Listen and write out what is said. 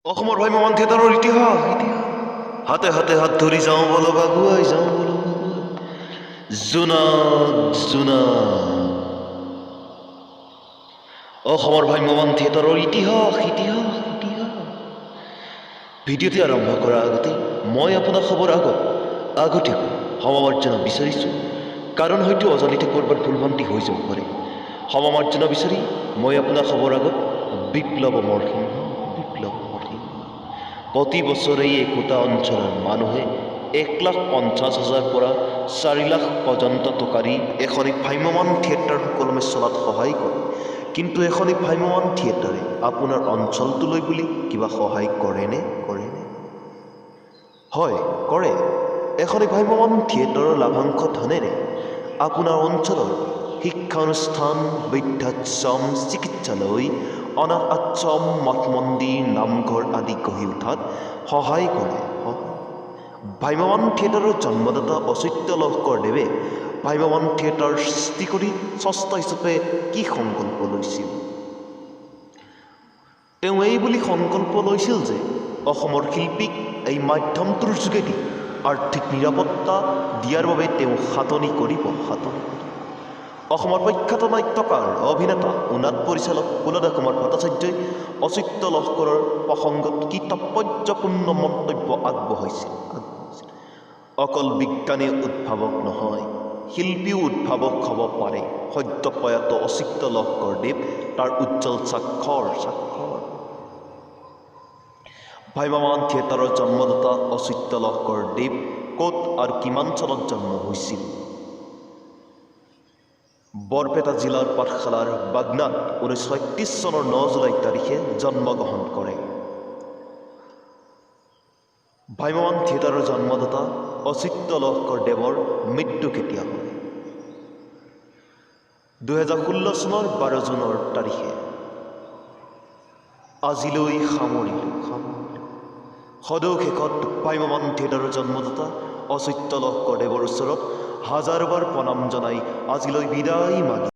অসমৰ ভ্ৰাম্যমান থিয়েটাৰৰ ইতিহাস, ইতিহাস। হাতে হাতে হাত ধৰি যাওঁ বলক আগুৱাই, যাওঁ বলক আগুৱাই। জোনাক, জোনাক। অসমৰ ভ্ৰাম্যমান থিয়েটাৰৰ ইতিহাস, ইতিহাস, ইতিহাস। ভিডিঅ'টি আৰম্ভ কৰাৰ আগতে মই আপোনাক সবৰ আগত আগতীয়াকৈ ক্ষমামাৰ্জনা বিচাৰিছোঁ, কাৰণ হয়তো অজানিতে ক'ৰবাত ভুলভ্ৰান্তি হৈ যাব পাৰে। ক্ষমামাৰ্জনা বিচাৰি মই আপোনাক সবৰ আগত বিপ্লৱ অমৰ সিংহ, বিপ্লৱ অমৰ সিংহ। প্ৰতি বছৰেই একোটা অঞ্চলৰ মানুহে 1,50,000 পৰা 4 লাখ পৰ্যন্ত টকা দি এখনি ভ্ৰাম্যমান থিয়েটাৰ সুকলমে চলাত সহায় কৰে। কিন্তু এখনি ভ্ৰাম্যমান থিয়েটাৰে আপোনাৰ অঞ্চলটোলৈ বুলি কিবা সহায় কৰেনে, কৰেনে? হয়, কৰে। এখনি ভ্ৰাম্যমান থিয়েটাৰৰ লাভাংশ ধনেৰে আপোনাৰ অঞ্চলৰ শিক্ষানুষ্ঠান, বৃদ্ধাশ্ৰম, চিকিৎসালয়, অনাথ আশ্ৰম, মঠ মন্দিৰ, নামঘৰ আদি গঢ়ি উঠাত সহায় কৰে। ভ্ৰাম্যমান থিয়েটাৰৰ জন্মদাতা অচ্যুত লহকৰ দেৱে ভ্ৰাম্যমান থিয়েটাৰ সৃষ্টি কৰি স্ৰষ্টা হিচাপে কি সংকল্প লৈছিল? তেওঁ এই বুলি সংকল্প লৈছিল যে অসমৰ শিল্পীক এই মাধ্যমটোৰ যোগেদি আৰ্থিক নিৰাপত্তা দিয়াৰ বাবে তেওঁ খাটনি কৰিব, খাটনি কৰিব। অসমৰ প্ৰখ্যাত নাট্যকাৰ, অভিনেতা ও নাট পৰিচালক কুলদা কুমাৰ ভট্টাচাৰ্যই অচ্যুত লহকৰৰ প্ৰসংগত কি তাৎপৰ্যপূৰ্ণ মন্তব্য আগবঢ়াইছিল? অকল বিজ্ঞানী উদ্ভাৱক নহয়, শিল্পীও উদ্ভাৱক হ'ব পাৰে। সদ্য প্ৰয়াত অচ্যুত লহকৰ দেৱ তাৰ উজ্জ্বল স্বাক্ষৰ, স্বাক্ষৰ। ভ্ৰাম্যমান থিয়েটাৰৰ জন্মদাতা অচ্যুত লহকৰ দেৱ ক'ত আৰু কিমান চনত জন্ম হৈছিল? বৰপেটা জিলাৰ পাঠশালাৰ বাগনাত 1931 চনৰ 9 জুলাই তাৰিখে জন্মগ্ৰহণ কৰে। ভ্ৰাম্যমান থিয়েটাৰৰ জন্মদাতা অচ্যুত লহকৰ দেৱৰ মৃত্যু কেতিয়া হয়? 2016 চনৰ 12 জুনৰ তাৰিখে। আজিলৈ সামৰিলোঁ, সামৰিলোঁ। সদৌ শেষত ভ্ৰাম্যমান থিয়েটাৰৰ জন্মদাতা অচ্যুত লহকৰ দেৱৰ ওচৰত হাজাৰবাৰ প্ৰণাম জনাই আজিলৈ বিদায় মাগি